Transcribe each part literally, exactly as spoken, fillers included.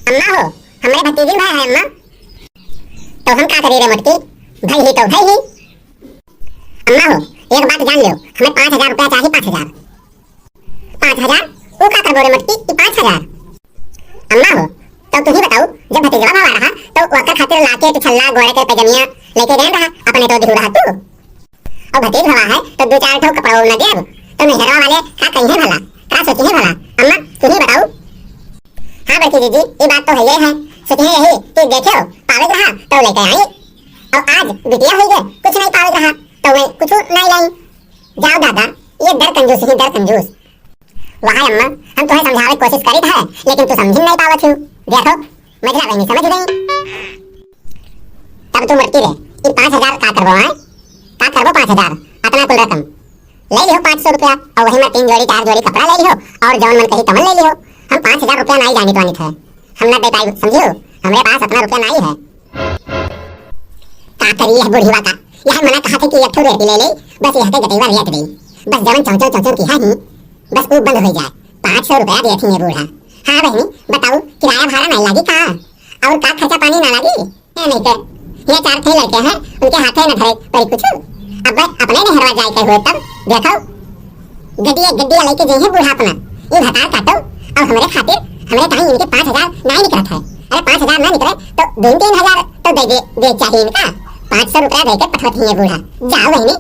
अम्मा हो, हमरे भतीजिन भा है अम्मा। तो हम का करी रे मोटकी, भई ही तो भई ही। अम्मा हो, एक बात जान लेव, हमें पाँच हजार रुपया चाही, पाँच हजार। पाँच हजार? ऊ का करबो रे मोटकी, ई पाँच हजार? अम्मा हो, तो तू ही बताऊ, जब भतीजवा भवा रहा, तो ओकर खातिर लाके एक छल्ला, गोड़े के पैजनिया लेके गए रहा, अपने तो दिहू रहा तू। और भतीज भवा है, तो दो चार ठो कपड़ा न देब, तो नैहरवा वाले का कहिए भला, का सोचिए भला? अम्मा, तू ही बताऊ। हाँ बड़की जीजी, ये बात तो है, ये है, सोचिए यही कि देखे हो, पावे रहा, तो लेके आई, और आज बिटिया हुई गए, कुछ नहीं पावे रहा, तो मैं कुछ नहीं लाई। जाओ दादा, ये दर कंजूस ही दर कंजूस। वाह अम्मा, हम तुम्हें समझावे की कोशिश करी था, लेकिन तू समझी नहीं पावत हो। देखो, मझला बहनी समझ गई। तब तू मरती रे, ये पाँच हजार का करबो, आए? का करबो पाँच हजार? अतना कुल रकम। ले लिहो पाँच सौ रुपया, और वही में तीन जोड़ी, चार जोड़ी कपड़ा ले लिहो, और जौन मन कही तमन ले लिहो। हम पाँच हजार रुपया नहीं जानी तो थे। हम ना दे पाई, समझियो? हमरे पास अतना रुपया नहीं है। का करी यह बुढ़ीवा का? यह मना कहा थे कि एक ठो रेती ले ले, बस यह के गटईवा रेत दे। बस जवन चौचौ चौचौ की है ही, बस वो बंद हो जाए। पाँच सौ रुपया देत ही ये बूढ़ा। हाँ बहनी, बताऊ, किराया भाड़ा नहीं लागी का? और का खर्चा पानी ना लागी? ये नहीं के, ये चार ठे लड़के हैं, उनके हाथे न धरे परी कुछ। अब अपने नहरवा जाए के हुए तब देखो, गड्डिया, गड्डिया लेके जइहे बूढ़ा अपना, ये भतार काटो, और हमरे खातिर, हमरे ताई इनके पाँच हजार नहीं निकलत है। अरे पाँच हजार ना निकले, तो दो तीन हजार तो दे दे, दे चाहिए इनका। पाँच सौ रुपया दे के पठवत ही ये बूढ़ा। जाओ बहनी।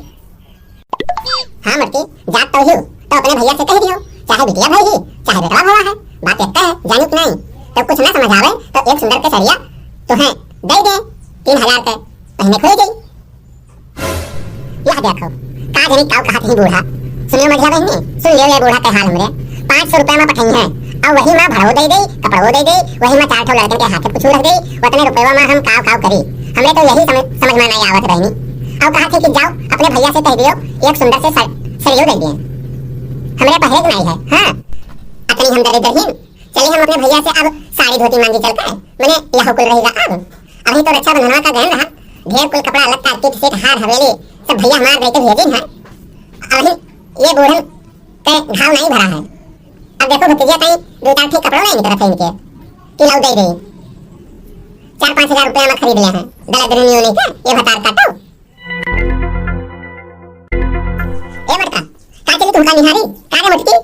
हाँ मोटकी, जात तो ही, तो अपने भैया से कह दियो, चाहे बिटिया भई ही, चाहे बेटवा भवा है, बात एक है, जानी कि नहीं? तो कुछ ना समझ आवे, तो एक सुंदर के सड़िया तुम्हें दे दे, तीन हजार के, पहने खोए गई। यह देखो, का जानी काऊ कहत ही बूढ़ा। सुनियो मझिया बहनी, सुन लियो ये बूढ़ा के हाल हमरे। पाँच सौ रुपया में पठई है, और वही में भड़ो दे दे, कपड़ो दे दे, वही में चार ठो लड़कन के हाथे कुछ रख दे, उतने रुपया में हम काव काव करी। हमरे तो यही समझ, समझ में नहीं आवत बहनी। और कहा थे कि जाओ अपने भैया से कह दियो, एक सुंदर से सर-, सरियो दे दिए। हमरे पहले के नहीं है, हाँ। अतनी हम दरिद्र ही, चलिए हम अपने भैया से अब साड़ी धोती मांगी चल के, मने यह कुल रहेगा अब। अभी तो रक्षाबंधनवा का गहन रहा, ढेर कुल कपड़ा लत्ता, टिक सेट, हार हवेली, सब भैया हमार दे के भेजिन है। अभी ये बूढ़न के घाव नहीं भरा है। अब देखो भतीजिया कहीं दो चार ठे कपड़ों नहीं निकलत है इनके, कि लाओ दे दे। चार पाँच हजार रुपया में खरीद ले हैं, गलत नहीं होने के, ये भतार काटो। ए बड़का, का चली तुमका निहारी, का रे मोटकी?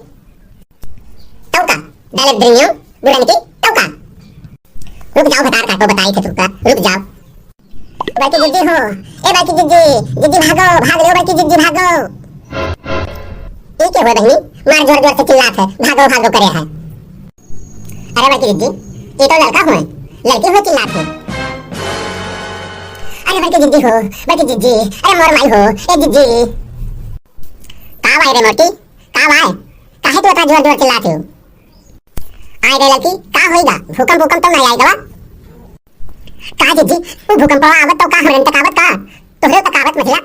तौका, दलिद्रियों, बुढ़न की, तौका। रुक जाओ, भतार काटो, बताई थे तुमका, रुक जाओ। बड़की जिज्जी हो, ए बड़की जिज्जी, जिज्जी भागो, भाग लो बड़की जिज्जी भागो। ई के हुए बहनी, मार जोर जोर से चिल्लात है, भागो, भागो करे है। अरे बड़की जिज्जी, ई तो लड़का हुए, लड़की हुए चिल्लात है। अरे बड़की जिज्जी हो, बड़की जिज्जी, अरे मोर माई हो, ए जिज्जी। का भाई रे मोटी, का भाई? काहे तू इतना जोर जोर चिल्लात हो? आय रे लड़की, का होइगा? भूकंप, भूकंप तो नहीं आइगा बा? का जिज्जी, वो भूकंप आवत तो का हमरे तक आवत का? तोहरे तक आवत मझिला।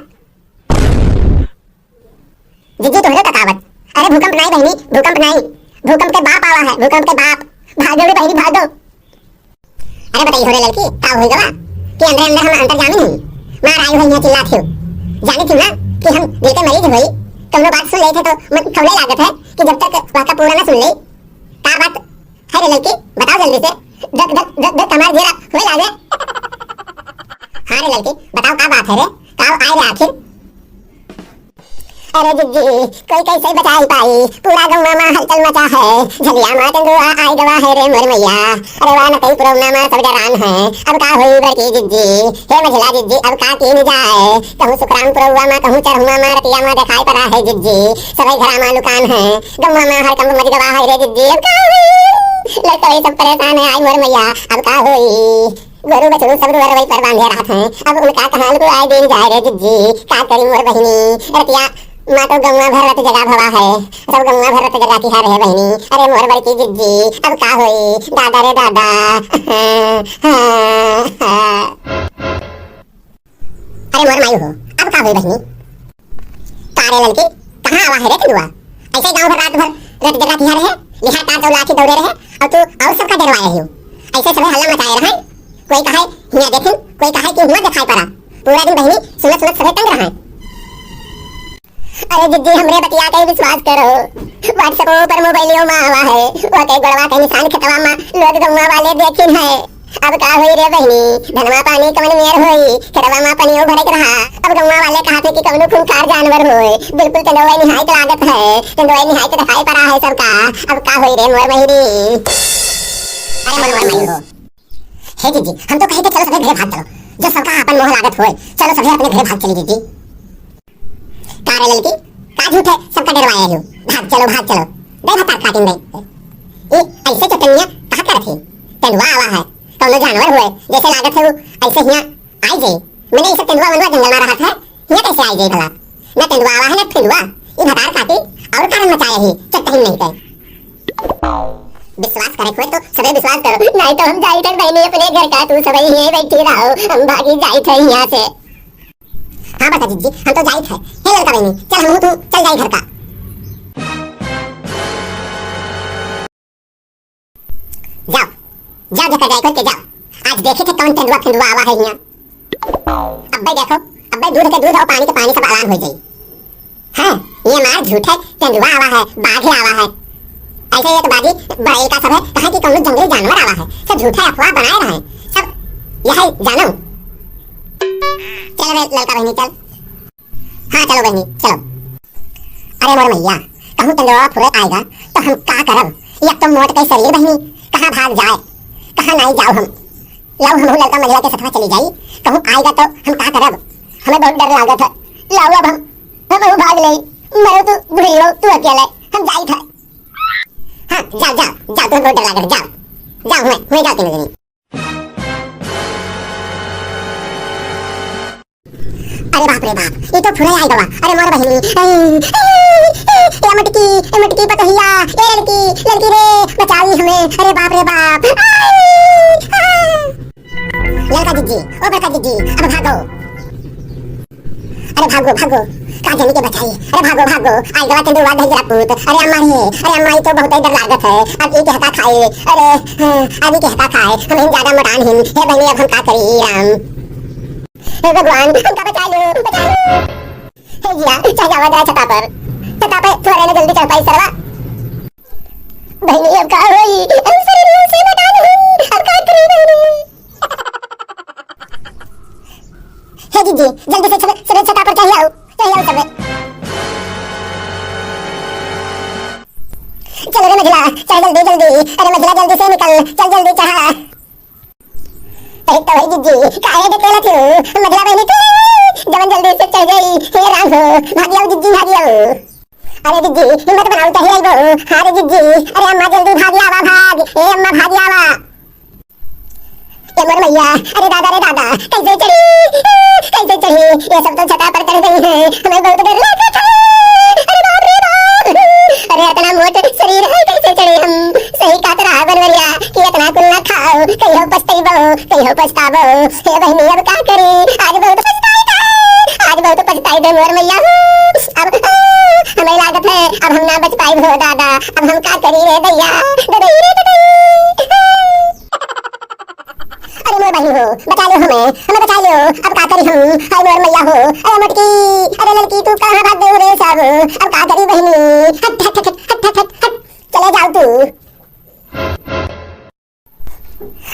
जिज्जी तोहरे तक आवत। अरे भूकंप नहीं बहनी, भूकंप नहीं। भूकंप के बाप आवा है, भूकंप के बाप। भागो रे बहनी, भागो। अरे बताई हो रे लड़की, का होइगा बा? कि अंदर अंदर हम अंतर्जामी नहीं। मार आई हो यहाँ चिल्लात हो। जानी थी ना कि हम दिल के मरीज होई, कौनो बात सुन लेते तो मन खौले लागत है कि जब तक वह का पूरा ना सुन ले। का बात है रे लड़की, बताओ जल्दी से। धक धक धक धक हमार जियरा होए लागे। हाँ रे लड़की, बताओ का बात है रे, का आए रे आखिर? अरे जिज्जी, कोई कैसे बचाई पाई, पूरा गौवा मा हलचल मचा है। झलिया मा तेंदुआ आई गवा है रे मोर मैया। अरे वाह न कई पुरौना मा सब डरान है, अब का होई बड़की जिज्जी? हे मझिला जिज्जी, अब का कीन जाए? कहूँ सुखरामपुरवा मा, कहूँ चरहुआ मा, रतिया मा देखाई पड़ा है जिज्जी। सबै घरा मा लुकान है, गौवा मा हड़कंप मच गवा है रे जिज्जी। अब का होई? लड़कवे सब परेशान है, आई मोर मैया, अब का होई? गोरू बछरू सब दुअरवै पर बांधे रहत हैं, अब उनका कहाँ लुकवाए दीन जाए रे जिज्जी। का करी मोर बहिनी, रतिया मा तो गौवा भर रत जगा भवा है, सब गौवा भर रत जगा की है रे बहिनी। अरे मोर बड़की जिज्जी, अब का होई दादा रे दादा। अरे मोर माई हो, अब का होई बहिनी? का रे ललकी, कहाँ आवा है रे कलुआ? ऐसे गाँव भर रात भर रट जगह तिहार रहे, लिहा तार चौला आखी दौड़े रहे, और तू और सबका डरवाए हो। ऐसे सबै हल्ला मचाए रहे, कोई कहे हियाँ देखिन, कोई कहे कि हुआँ दिखाई पड़ा। पूरा दिन बहिनी सुनत सुनत सबै तंग रहे। अरे जिज्जी, हमरे बतिया के विश्वास करो। WhatsApp पर मोबाइलियो मा आवा है, ओके गोड़वा के निशान खेतवा मा लोग गौवा वाले देखिन है। अब का होई रे बहिनी, धनवा पानी कवन मेर होई, खेतवा मा पनियो भरे के रहा। अब गौवा वाले कहा थे कि कवनो खूंखार जानवर होए, बिल्कुल तेंदुआ निहायत लागत है, तेंदुआ निहायत दिखाई पड़ा है सबका। अब का होई रे मोर बहिनी। अरे मोर बहिनी हो। हे जिज्जी, हम तो कहे थे चलो सभे घरे भाग चलो, जो सबका आपन मोह लागत होए, चलो सभे अपने घरे भाग चली जिज्जी। का रे ललकी, का झूठे सबका डरवाए हो? भाग चलो, भाग चलो, दे भतार काटिन दे। ए, ऐसे चटनिया कहा करत है? तेंदुआ आवा है, कौनो जानवर होए, जैसे लागत है वो, ऐसे हियाँ आई जाए। मैंने ऐसे तेंदुआ वेंदुआ जंगल मा रहत है, हियाँ कैसे आई जाए भला? न तेंदुआ आवा है, न फेंदुआ, ई भतार काटी और कारण मचाए ही, चट्टहिन नहीं के। विश्वास करे हुए तो सबे विश्वास करो, नहीं तो हम जाई थे बहिनी अपने घर का, तू सबे यहीं बैठी रहो, हम भागी जाई थे यहाँ से। हाँ बड़का जिज्जी, हम तो जाई थे। हे ललका बहिनी, चल हम तू चल जाई घर का। जाओ, जाओ जेकर जाए करके जाओ। आज देखे थे कौन तेंदुआ फेंदुआ आवा है यहाँ। अब्बे देखो, अब्बे दूध के दूध और पानी के पानी सब आलान हो जाई। हाँ, ये मार झूठे तेंदुआ आवा है, बाघ आवा है। ऐसे एक बाजी बड़ई का सब है, कहा कि कौनो जंगली जानवर आवा है। सब झूठे अफवाह बनाए रहे। सब यही जानो। चल रे ललका बहिनी, चल। हाँ, चलो बहिनी, चलो। अरे मोर मैया, कहूँ तेंदुआ फुरे आएगा, तो हम का करब? एक तो मोट के शरीर बहिनी, कहाँ भाग जाए, कहाँ नाई जाओ हम। लाओ हमहू ललका मझला के सथवा चली जाई, कहूँ आएगा तो हम का करब? हमें बहुत डर लागत है। लाओ अब हम, हमहू भाग ले, मरो तू बुढ़ियो, तू अकेले, हम जाई था। हाँ, जाओ, जाओ, जाओ, तुम्हें बहुत डर लागत है, जाओ, जाओ, हुए, हुए जाओ तीनों जनी। अरे बाप रे बाप, ये तो फुरे आई गवा। अरे मोर बहिनी, ए, ए, ए, ए मटकी, ए मटकी पतोहिया, ए ललकी, ललकी रे, बचावी हमें। अरे बाप रे बाप। आई, आ। ललका जिज्जी, ओ बड़का जिज्जी, अब भागो। अरे भागो, भागो, का जाने के बचाई। अरे भागो, भागो, आई गवा तेंदुआ धइला पूत। अरे अम्मा रे, अरे अम्मा, ये तो बहुत ही डर लागत है। अब ये के हका खाए, अरे, हाँ, अब ये के हका खाए, हम ही ज्यादा मोटान हिन। हे बहिनी, अब हम का करी राम। हे भगवान, हमका बचा लो, बचा लो। हे जिया, चढ़ जावा जरा छता पर। छता पे थोड़े ना जल्दी चढ़ पाई सरवा। बहिनी, अब का होई? हम शरीर से बता नहीं, अब का करी बहिनी? हे जिज्जी, जल्दी से छत, छत, छता पर चढ़ आओ, चढ़ आओ सब। चल रे मझला, चल जल्दी, जल्दी। अरे मझला, जल्दी से निकल, चल जल्दी चढ़ा। अरे तो भाई जिज्जी, काहे ढकेला थे हो? मझला बहिनी तू, जवन जल्दी से चढ़ गई। हे राम हो, भाग आओ जिज्जी, भाग आओ। अरे जिज्जी, हिम्मत बनाओ, चढ़ आई बहू। हाँ रे जिज्जी, अरे अम्मा जल्दी भाग आवा, भाग। ए अम्मा भाग आवा। ए मोर मैया, अरे दादा रे दादा, कैसे चढ़ी? कैसे चढ़ी? ये सब तो छता पर चढ़ गई है, हमें बहुत डर लगा था। अरे बाप रे बाप, अरे इतना मोट शरीर है, कैसे चढ़े हम? सही कहत रहा बनवरिया कि इतना कुल ना खाओ, कहियो पछतइबो, कहियो पछताबो। हे बहिनी, अब का करी? आज बहुत पछताई था, आज बहुत पछताई दे मोर मैया हो। अब, आ, हमें लागत है, अब हम ना बच पाई हो दादा, अब हम का करी रे दैया, ददई रे ददई। अरे मोर बहिनी हो, बचा लो हमें, हमें बचा लो, अब का करी हम? हाय मोर मैया हो, अरे मटकी, अरे ललकी, तू कहाँ भाग गई रे सब? अब का करी बहिनी? हट, हट, हट, हट। चले जाओ तू।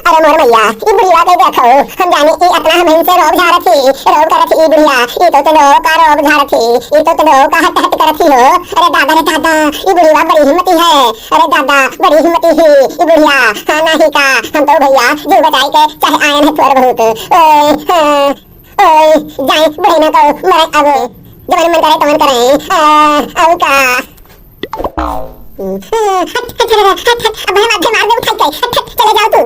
अरे मोर मैया, ई बुढ़िया के देखो, हम जाने ई इतना हमन से रोब झारत ही, रोब करत ही ई बुढ़िया, ई तो तेनो का रोब झारत ही, ई तो तेनो का हट हट करत ही हो। अरे दादा रे दादा, ई बुढ़िया बड़ी हिम्मती है। अरे दादा, बड़ी हिम्मती ही ई बुढ़िया। हाँ नाही का, हम तो भैया जीव बचाई के चाहे आयन है तोर बहुत। ओए, हाँ, ओए, जाए बुढ़े ना को मरे अब, जवन मन करे तवन करे। आ, अब का? हट, हट, हट, हट, हट, अब हम आधे मार में उठाई के, हट, हट, चले जाओ तू।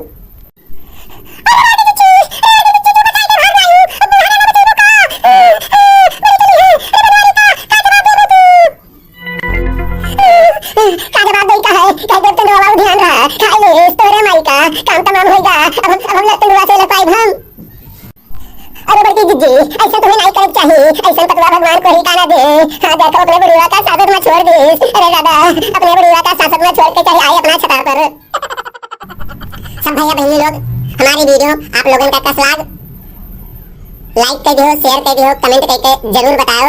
अरे रानी बिच्छू, अरे रानी बिच्छू, तू बचाई के भाग आई हूँ, अब बुढ़ा ना बचाई का? अरे चली है, अरे बनवारी का, का जवाब देबो तू? का जवाब देई का है? कह देब तो नवा ध्यान रहा। खाए ले, तोरे माई का काम तमाम होइगा। अब हम, अब हम लड़ते हुआ से लड़ पाइब हम। अरे बड़की जिज्जी, ऐसा तुम्हें नहीं करे के चाहिए। ऐसा पतवा भगवान को ही काना दे। हाँ, देखो, अपने बुढ़िया का साथ में छोड़ दे। अरे दादा, अपने बुढ़िया का साथ में छोड़ के चढ़ आए अपना छता पर। सब भैया बहनी लोग, हमारी video आप लोगन का कस लाग? Like कर दियो, share कर दियो, comment करके जरूर बताओ।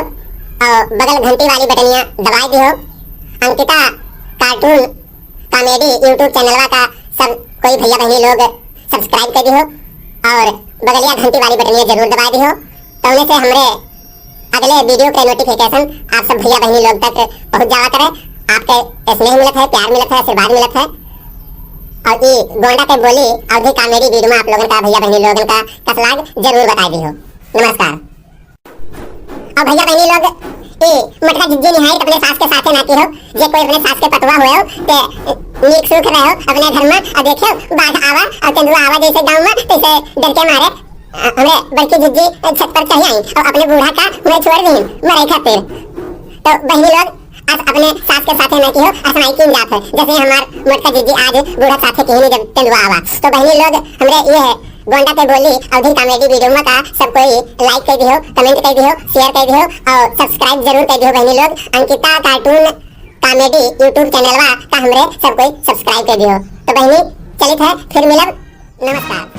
और बगल घंटी वाली बटनिया दबाई दिहो। अंकिता cartoon comedy YouTube चैनलवा का सब कोई भैया बहनी लोग subscribe कर दिहो और बगलिया घंटी वाली बटनिया जरूर दबाई दिहो। तौने से हमरे अगले video के notification आप सब भैया बहनी लोग तक पहुँच जावा करे। आपके स्नेह मिलत है, प्यार मिलत है, आशीर्वाद मिलत है। और ई गोंडा के बोली अवधी comedy video में आप लोगन का भैया बहनी लोगन का कस लाग जरूर बताई दिहो। नमस्कार। अब भैया बहनी लोग, ई मोटका जिज्जी निहायत अपने सास के साथे ना किहो। जे कोई अपने सास के पतवा होयो, ते नीक सुख रहो अपने घर में। और देखियो, बाघ आवा और तेंदुआ आवा जैसे गाँव में, तैसे डर के मारे, अ, हमरे बड़की जिज्जी छत पर चढ़ आई और अपने बूढ़ा का हुए छोड़ दी मरे खातिर। तो बहनी लोग, आप अपने सास के साथे ना किहो, असनाई की जात है। जैसे हमार मोटका जिज्जी आज बूढ़ा साथे किहिन जब तेंदुआ आवा। तो बहनी लोग, हमरे ये है गोंडा के बोली अवधी comedy video में का सब कोई like कर दिहो, comment कर दिहो, share कर दिहो और subscribe जरूर कर दिहो बहनी लोग। अंकिता cartoon comedy YouTube चैनलवा का हमरे सब कोई subscribe कर दिहो। तो बहनी, चलित है, फिर मिलब। नमस्कार।